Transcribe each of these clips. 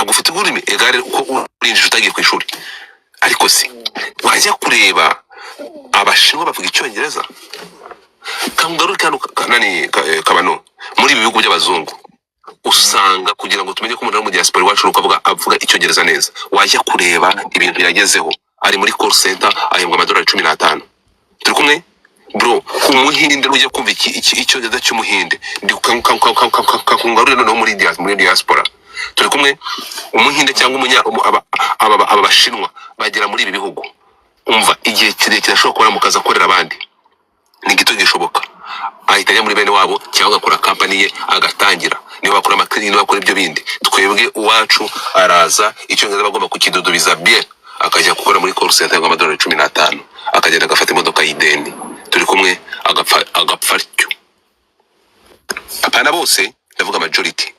Ntabwo ufite ururimi egare uko urinjije utagiye ku ishuri. Ariko se wajya kureba Abashinwa bavuga Icyongereza? Kangaruke hano nani kabano muri ibi bihugu by'abazungu, usanga kugira ngo tumenye ko umuntu ari mu diaspora iwacu nuko avuga Icyongereza neza. Wajya kureba ibintu yagezeho, ari muri call center, ahembwa amadolari 15. Turi kumwe, bro? Umuhinde, ujya kumva Icyongereza cy'Umuhinde. Ndi kangarure noneho muri diaspora. Turi kumwe? Umuhinde cyangwa umunya aba Bashinwa bagera muri ibi bihugu, umva, igihe kirekire ashobora kubona mu kazi akorera abandi ni gito gishoboka. Ahita ajya muri bene wabo cyangwa agakora company ye, agatangira, niba bakora amakiri, niba bakora ibyo bindi. Twebwe uwacu araza, Icyongereza bagomba kukidudubiza bien, akajya gukora muri call center y'amadolari 15, akagenda agafata imodoka y'ideni. Turi kumwe? Agapfa, agapfa atyo. Apana bose, ndavuga majority.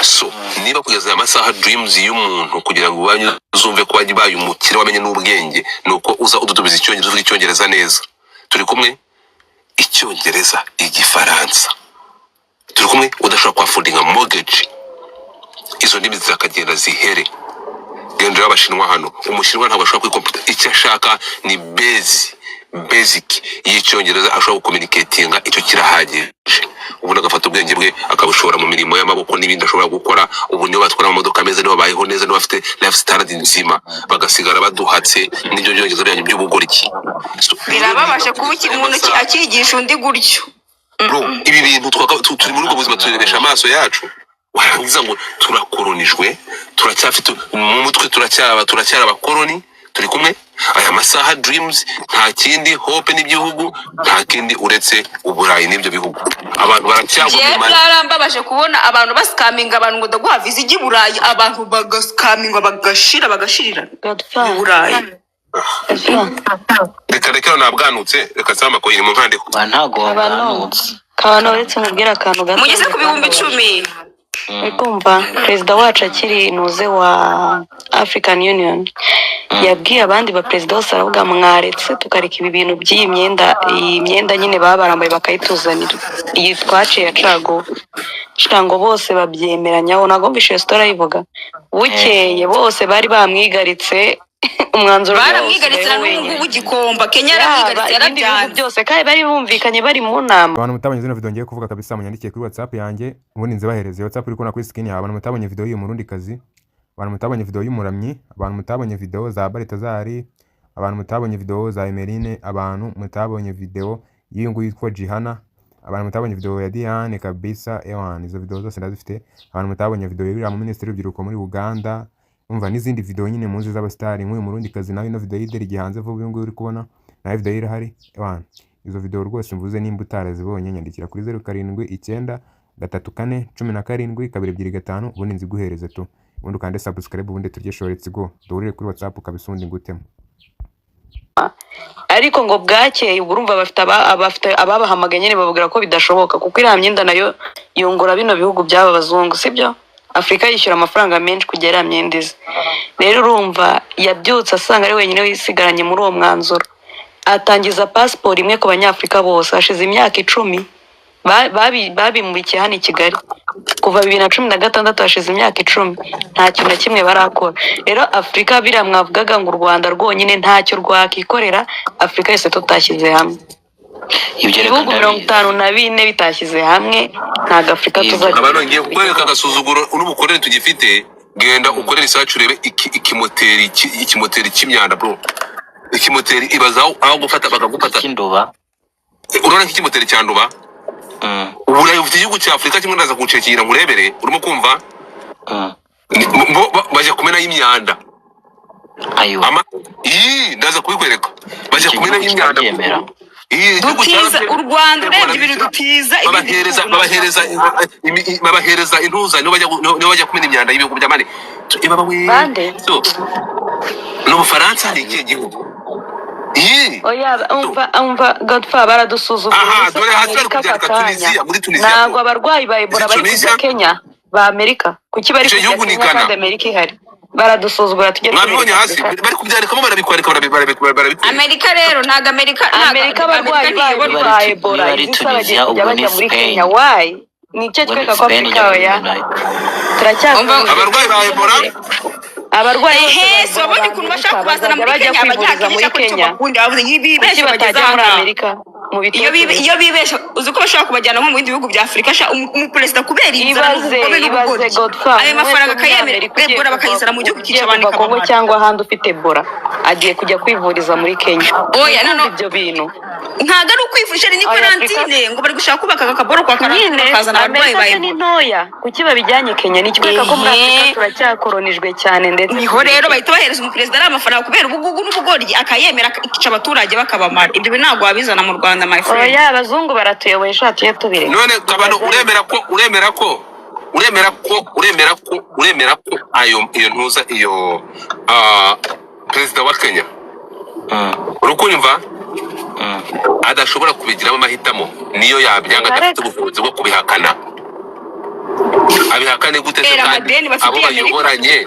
So niba kugeza aya masaha dreams y'umuntu, kugira ngo iwanyu uzumve ko wabaye umukire, wamenye n'ubwenge, ni uko uza ududubiza Icyongereza, uvuga Icyongereza neza. Turi kumwe? Icyongereza, Igifaransa. Turi kumwe? Udashobora kwaffordinga mortgage, izo ndimi zikagenda zihere. Genda urebe Abashinwa hano. Umushinwa ntabwo ashobora kwikompeta. Icyo ashaka ni basic y'Icyongereza, ashobora gucommunicatinga, icyo kirahagije. Ubundi agafata ubwenge bwe akabushora mu mirimo y'amaboko n'ibindi ashobora gukora. Ubu nibo batwara amamodoka meza, nibo babayeho neza, nibo bafite lifestyle nzima, bagasigara baduhatse n'ibyo byongereza byanyu by'ubugoryi. So, rero Birababaje niba kuba kugeza aya umuntu masaha, akigisha undi gutyo. Bro, ibi bintu turi muri ubwo buzima, turebesha amaso yacu, warangiza ngo turakoronijwe, turacyafite mu mutwe, turacyari abakoroni. Turi kumwe? Aya masaha dreams nta kindi, hope n'igihugu nta kindi uretse Uburayi n'ibyo bihugu. Abantu baracyagwa Njyewe mu byarambabaje kubona abantu bascaminga abantu ngo ndaguha viza ijya i Burayi, abantu bagascamingwa, bagashira, bagashirira i Godfather. Burayi. Godfather. Reka, reka, nabwanutse, reka nsaba amacoin mu nkandiko. Ba, ntago Kabano. wabwanutse. Kabano, uretse mubwire akantu gato. Mugeze ku bihumbi kambabaje. 10. Uri kumva, perezida wacu akiri nuze wa African Union, yabwiye abandi baperezida bose, aravuga: "Mwaretse tukareka ibi bintu by'iyi myenda, iyi myenda nyine baba barambaye bakayituzanira, iyi twaciye ya caguwa." Ngo bose babyemeranyaho. Ntabwo mvishe iyo story ayivuga. Bukeye bose bari bamwigaritse, umwanzuro wose Baramwigaritse na usigayeho n'ubu wenyine. ngubu gikomba Kenya Yaba yaramwigaritse, ibindi bihugu yarabyanze. byose kandi bari bumvikanye, bari mu nama. Abantu mutabonye zino video ngiye kuvuga kabisa, munyandikiye kuri WhatsApp yanjye, ubundi nzibahereze. WhatsApp uri kubona kuri screen yawe. Abantu mutabonye video y'uyu Murundi kazi, abantu mutabonye video y'umuramyi, abantu mutabonye video za Baritazari, abantu mutabonye video za Emeline, abantu mutabonye video y'uyu nguyu yitwa Jihana, abantu mutabonye video ya Diane kabisa, ewan, izo video zose ndazifite. Abantu mutabonye video y'uriya mu minisitiri w'urubyiruko muri Uganda, umva, n'izindi video nyine muzi z'abasitari, nk'uyu Murundi kazi nawe, ino video y'ideri gihanze vuba, uyu nguyu uri kubona nawe video ye irahari. Ewan, izo video rwose mvuze, nimba utarazibonye, nyandikira kuri 0793417225, ubundi nziguhereze tu. Ubundi ukande subscribe, ubundi turye show. Let's go, duhurire kuri WhatsApp kabisa, ubundi ngutemo. Ariko ngo bwakeye, ubwo urumva bafite abafite ababahamagaye nyine, bababwira ko bidashoboka, kuko iriya myenda nayo yungura bino bihugu by'aba bazungu, sibyo? Afurika yishyura amafaranga menshi kugira iriya myenda ize. Rero urumva, yabyutse asanga ari wenyine wisigaranye muri uwo mwanzuro, atangiza pasiporo imwe ku Banyafurika bose. Hashize imyaka 10 babimurikiye hano i Kigali, kuva 2016, hashize imyaka 10, nta kintu na kimwe barakora. Rero Afurika, biriya mwavugaga ngo u Rwanda rwonyine ntacyo rwakikorera, Afurika yose tutashyize hamwe, Ibyo reka ibihugu mirongo ndabizi. itanu na bine bitashyize hamwe, ntabwo Afurika Ibyo tuzajya. Abantu ngiye kukwereka agasuzuguro n'ubukorere tugifite. Genda ukore research, urebe ikimoteri ikimoteri cy'imyanda, bro. Ikimoteri, ibaza aho gufata bakagufata. Cy'induba. Urabona nk'ikimoteri cya Nduba. Uburayi bufite igihugu cya Afurika kimwe, ndaza kuwucekera nkurebere. Urimo kumva? Bajya kumenayo imyanda. Ayiwa. Ii, ndaza kubikwereka, bajya Icyo kumenayo gihugu imyanda. kirabyemera. Ii, igihugu Dutiza cyarabyemera. u Rwanda, urebye ibintu dutiza ibindi Babahereza bihugu babahereza babahereza intuza, nibo bajya kumena imyanda y'ibihugu by'amani. Ibaba we. Bande? So ni Ubufaransa, ni ikihe gihugu? Ii. Oya, umva, umva Godfa, baradusuzugura. Aha, Ubuse dore hasi bari Amerika aka kubyandika kanya Tunisia, muri Tunisia. ntabwo abarwayi ba Ebola Izi bari Tunisia? kujya Kenya ba Amerika? Kuki bari Icyo kujya gihugu ni Kenya Ghana. kandi Amerika ihari? Baradusuzugura, tujye Mwabibonye tubereka hasi? Afurika. Bari kubyandikamo, barabikwarika, barabikwereka. Amerika rero ntabwo Amerika ntabwo Amerika abarwayi Amerika bayo ntiyoborwa. Niba ba ari Ebola niba ari izi Tunisia, bagiye kujya ubwo ni bajya muri Spain. Kenya. Why? Ni icyo Ubwo ni twereka ko Spain Afurika ijya oya. kumenayo. Turacyakoronije. Abarwayi ba Ebola. Abarwayi bose ba Ehe, si Ebola wabonye ba ukuntu bashaka Amerika kubazana bazajya muri bajya Kenya? kwivuriza Abanyakenya muri ko nicyo Kenya. bakunda, bavuze Kuki bibeshye bageze batajya muri ahangaha. Amerika mu Iyo bibe, bitokereze? iyo bibeshye, uzi ko bashobora kubajyana nko mu bindi bihugu bya Afurika sha, umuperezida kubera inzara Ibaze, n'ubugome ibaze, n'ubugoryi, Godfa, ayo umuntu wese mafaranga wo muri akayemera, Amerika ugiye Ebola kuva, bakayizana mu gihugu, ugiye ikica abantu, kuva Kongo ikabamara. cyangwa ahandi ufite Ebola agiye kujya kwivuriza muri Kenya. Oya, Uri no, no. kumva ibyo bintu? Ntabwo ari ukwivurisha, ni Oya, Afurika karantine, ngo bari gushaka kubaka akaboro kwa karantine, nyine bakazana abarwayi Amerika ba se ni Ebola. ntoya, kuki babijyanye Kenya? Ni ikikwereka ko muri Afurika Ehe, turacyakoronijwe cyane ndetse niho rero tubireke. bahita bahereza umuperezida ari amafaranga kubera ubugugu n'ubugoryi, akayemera, akica abaturage bakabamara. Ibyo bintu ntabwo wabizana mu Rwanda, my friend. Oya, abazungu baratuyoboye, sha, tujye tubireka. None Kabano, Ibaze. uremera ko uremera ko uremera ko uremera ko uremera ko ayo iyo ntuza iyo perezida wa Kenya, uri kunyumva, adashobora kubigiramo amahitamo, niyo yabyanga adafite Areka. ubushobozi bwo kubihakana, abihakane gute se? Kubera Kandi amadeni abo bafitiye Amerika. bayoboranye,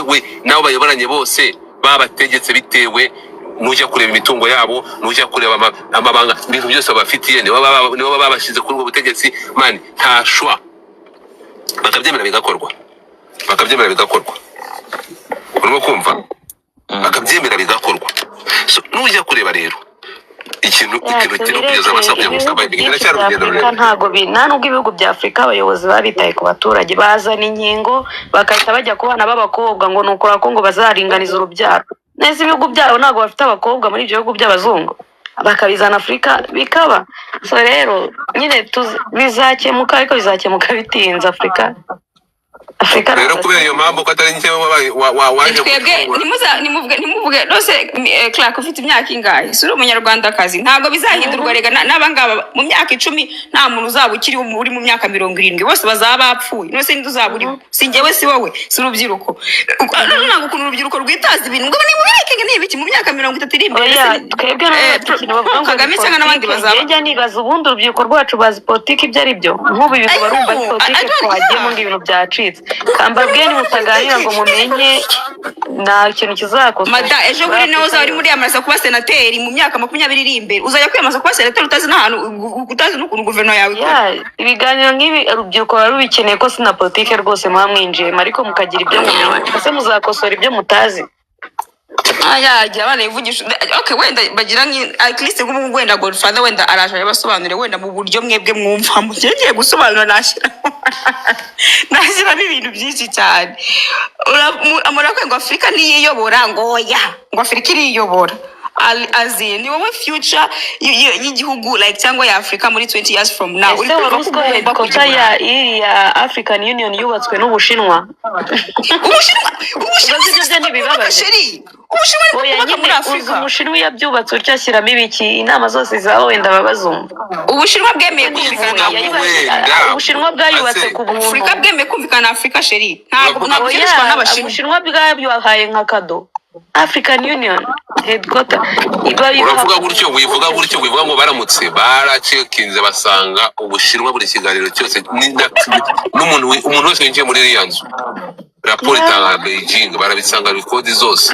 we n'abo bayoboranye bose babategetse bitewe, nujya kureba imitungo yabo, nujya kureba amabanga, ibintu byose babafitiye, nibo baba babashyize kuri ubwo butegetsi, man, nta shwa, bakabyemera bigakorwa, bakabyemera bigakorwa. Urimo kumva? Bakabyemera bigakorwa. So, nujya kureba rero ikintu Ya, ikintu kiri kugeza tubireke. amasaha kugira ngo Ibihugu usaba byinshi biracyari bya urugendo Afurika rurerure. ntago nta nubwo ibihugu bya Afurika abayobozi babitaye ku baturage, bazana inkingo bagahita bajya ku bana b'abakobwa ngo ni ukora ko ngo bazaringaniza urubyaro. Neza, ibihugu byabo ntabwo bafite abakobwa muri ibyo bihugu by'abazungu, bakabizana Afurika bikaba. So rero nyine bizakemuka, ariko bizakemuka bitinze. Afurika Rero ntabwo kubera iyo mpamvu ko atari njyewe waje Twebwe gucungura. ntimuvuge rwose. Clark, ufite imyaka ingahe? Si uri umunyarwandakazi? Ntabwo bizahindurwa rega. N'abangaba mu myaka 10 nta muntu uzaba ukiri uri mu myaka 70, bose bazaba bapfuye. None se ninde uzaba uriho? Si njyewe, si wowe, si urubyiruko? None ntabwo ukuntu urubyiruko rwitaza ibintu ngo nimubireke, ngo ni ibiki, mu myaka 30 iri imbere Oya, se twebwe ntabwo ikintu bavuga Paul ngo ni Kagame cyangwa n'abandi politike. bazaba Njye njya nibaza, ubundi urubyiruko rwacu bazi politiki ibyo ari byo? Nk'ubu ibintu I barumva ari know, I politike, don't, twagiyemo yeah. ngo ibintu byacitse. Kambabwiye, nimutaganira ngo mumenye, nta kintu kizakosoka Mada, ejo muri bundi nawe Afurika uzaba uri yose. muri yamamaza kuba senateri mu myaka 20 iri imbere. Uzajya kwiyamamaza kuba senateri utazi n'ahantu, utazi n'ukuntu guverinoma yawe ikora. Ya, ibiganiro nk'ibi urubyiruko ruba rubikeneye, ko si na politike rwose muba mwinjiyemo, ariko mukagira ibyo mumenya. Ese muzakosora ibyo mutazi? Yagira abana bivugisha. Okay, wenda bagira nki at least nk'ubu, wenda Godfather wenda araje abasobanurire, wenda mu buryo mwebwe mwumva mugiye gusobanura, nashyiramo ibintu byinshi cyane. Murakwiye ngo Afurika niyiyobora, ngo oya, ngo Afurika iriyobora. As in, ni wowe future y'igihugu like cyangwa ya Afurika muri 20 years from now. Uri Ese wari kumva ko uzi ko ugomba kujya headquarter i ya Burayi. iriya African Union yubatswe n'Ubushinwa? Ubushinwa, Ubushinwa. Ubaze, ibyo byo Bwubaka, ntibibabaje? Chérie, Ubushinwa nibwo Oya, bwubaka nyine muri uzi Afurika. Umushinwa iyo abyubatse utyo ashyiramo ibiki? Inama zose zaba wenda baba bazumva. Ubushinwa bwemeye Uvuga kumvikana. ngo Yayubatse, wenda Ubushinwa bwayubatse ase ku buntu. Afurika bwemeye kumvikana na Afurika, chérie, ntabwo Uravuga ntabwo Oya, byemezwa n'Abashinwa. Ubushinwa bwabibahaye nka cadeau. African Union headquarter bayibaha Uravuga ku gutyo, buntu. wivuga gutyo, wivuga ngo baramutse baracekinze basanga Ubushinwa buri kiganiro cyose n'umuntu umuntu wese winjiye muri iriya nzu, raporo itanga Beijing, barabisanga record zose,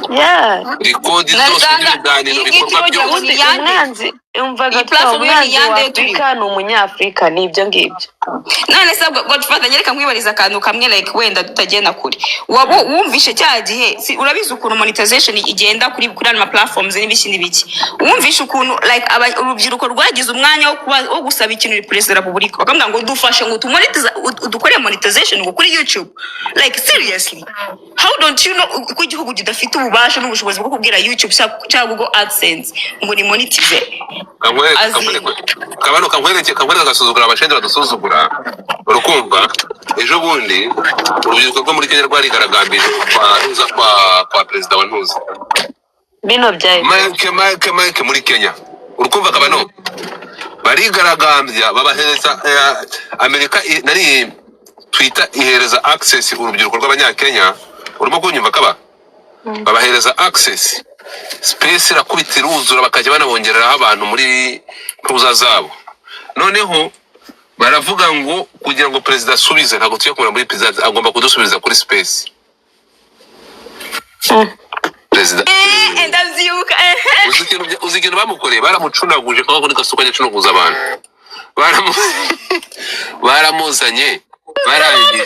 record zose Nasanga n'ibiganiro iyi ngiyi bikorwa turimo byose. ngo Ubundi ni iyande. umwanzi, umvaga Iyi twa platform yo ni umwanzi wa iyande turi. Afurika ni Umunyafurika, ni ibyo ngibyo. None se Godfather, nyereka nkwibariza akantu kamwe, like wenda tutagenda kure. Waba wumvishe cya gihe, si urabizi ukuntu monetization igenda kuri ano ma platforms n'ibiki n'ibiki? Wumvishe ukuntu like urubyiruko rwagize umwanya wo kuba wo gusaba ikintu perezida wa repubulika, bakamubwira ngo dufashe, ngo tumonetize, udukore monetization ngo kuri YouTube? Like seriously, how don't you know ko igihugu kidafite ububasha n'ubushobozi bwo kubwira YouTube cyangwa Google AdSense ngo ni monetize? Kankwereke. Azi. Kankwereke kabano, kankwereke agasuzugura, abashinzwe badusuzugura. Urukumva, ejo bundi urubyiruko rwo muri Kenya rwarigaragambije kwa ntuza, kwa perezida wa ntuza. Bino bya Mike, Mike, Mike, muri Kenya, urukumva kabano, barigaragambya, babahereza Amerika nari Twitter ihereza access urubyiruko rw'Abanyakenya. Urimo kunyumva kaba? Babahereza access, space irakubita iruzura, bakajya banabongereraho abantu muri ntuza zabo. Noneho baravuga ngo kugira ngo perezida asubize, ntabwo tujya kumera muri perezida, agomba kudusubiza kuri space, perezida. Ndabyibuka. Uzi ikintu bamukoreye? Baramucunaguje, nk'aho kuri kasuka ajya acunaguza abantu. Baramuzanye. Barangije,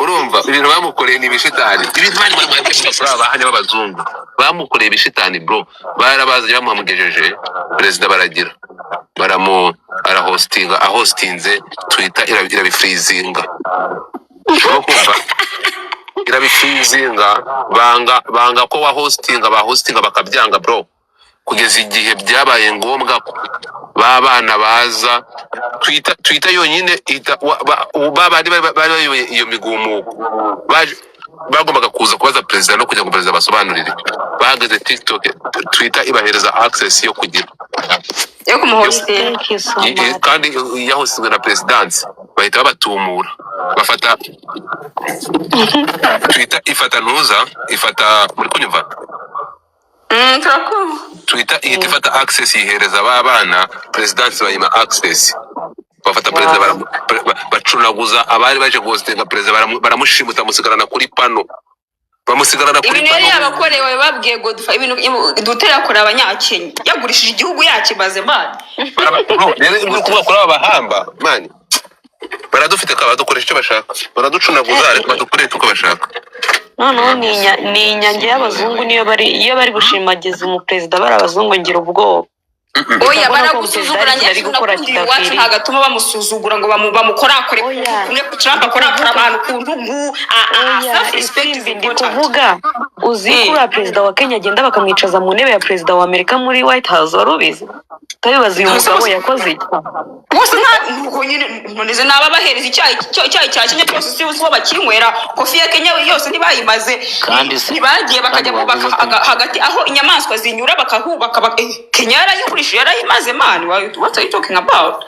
urumva ibintu bamukoreye ni ibishitani. Ibintu bari bari abahanya b'abazungu bamukoreye ibishitani, bro. Barabazanye, bamuhamugejeje perezida, baragira baramu arahostinga, ahostinze Twitter irabifrizinga. Urimo kumva, irabifrizinga, banga ko wahostinga, bahostinga bakabyanga, bro, kugeza igihe byabaye ngombwa ko ba bana baza Twitter yonyine ihita ba bandi bari bayoboye iyo migumuko bagombaga kuza kubaza perezida no kugira ngo perezida basobanurire. Bahagaze TikTok, Twitter ibahereza access yo kugira yo kumuhostinga. Thank you so much. Kandi yahostinzwe na perezidansi, bahita babatumura, bafata Twitter ifata ntuza ifata, muri kunyumva? Turakumva. Twitter ihita ifata access, yihereza ba bana perezidansi, bayima access, bafata perezida, bacunaguza abari baje guhostinga perezida, baramushimuta, bamusigarana kuri pano, bamusigarana kuri Ibintu yari pano. yabakorewe, babwiye Godfa ibintu Duterte yakorewe Abanyakenya, yagurishije igihugu yakimaze, man. Bro, rero uri kuvuga kuri aba bahamba, man, baradufite ka badukoresha icyo bashaka, baraducunaguza, ariko badukoresha uko bashaka. Noneho ni inyange y'abazungu, niyo bari, iyo bari gushimagiza umuperezida bari abazungu, ngira ubwoba. Oya. Urabona ko umuperezida Baragusuzugura. hari ikintu ari gukora Njye iwacu kidakwiriye. ntabwo atuma bamusuzugura ngo bamukorakore Oya. kumwe Trump akorakora abantu ku ntugu. Oya. Self respect is Isimbi, ndi important. kuvuga, uzi ko uriya perezida wa Kenya agenda bakamwicaza mu ntebe ya perezida wa Amerika muri White House? Wari ubizi? Utabibaza uyu mugabo yakoze iki? Bose nta nuko nyine, none se naba bahereza icyayi cya Kenya cyose, si uzi bakinywera coffee ya Kenya yose ntibayimaze? Kandi se Ntibagiye bakajya kandi bubaka wavuze ko hagati aho inyamaswa zinyura bakahubaka Kenya yarayigurishije, yarayimaze, man. What are you talking about?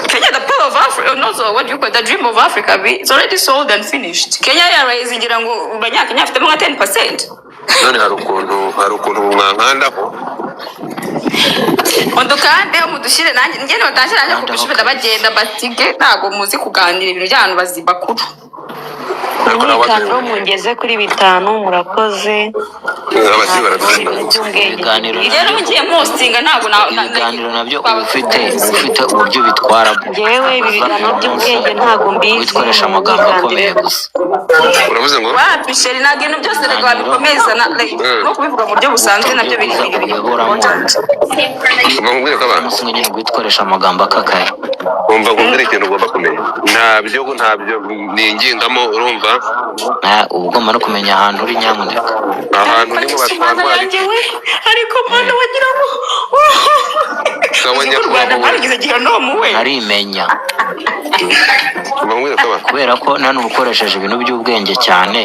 Kenya, the pearl of Africa, no, so what do you call it? The dream of Africa, it's already sold and finished. Kenya yarayize, ngira ngo abanyakenya bafitemo nka 10%. None hari ukuntu mwankandaho. Mudukande mudushyire, nanjye ngende batashyire nanjye Kandaho kubishyura kabisa. Bagenda batige, ntabwo muzi kuganira ibintu by'abantu bazi bakuru. Ariko nawe Mwikando mungeze kuri 5, murakoze. Abakiri Ntabwo baradufite. ibintu by'ubwenge. Ibiganiro Rero nabyo ngiye postinga, ntabwo ibiganiro nabyo uba ufite uburyo bitwaramo. Njyewe ibi biganiro by'ubwenge ntabwo mbizi. Witwarisha amagambo akomeye Mwikandire. gusa. Uravuze ngo Wapi chéri, ntabwo ibintu byose reka wabikomeza na like, no kubivuga mu buryo busanzwe nabyo biri uburyo biri uyoboramo. important. Umva nkubwire ko abantu Umunsi umwe nyine witwarisha amagambo akakaye. Umva nkubwire ikintu ugomba kumenya, ntabyo ningingamo, urumva? Uba ugomba no kumenya ahantu uri, nyamuneka. Ahantu ni mu Mana batwara. yanjye we, ariko mana, wagira ngo Sawa. uzi ko u Rwanda Nyakubahwa we. rwabigize gihenomu we. Ntarimenya. Umva nkubwire ko abantu Kubera ko nta n'uba ukoresheje ibintu by'ubwenge cyane.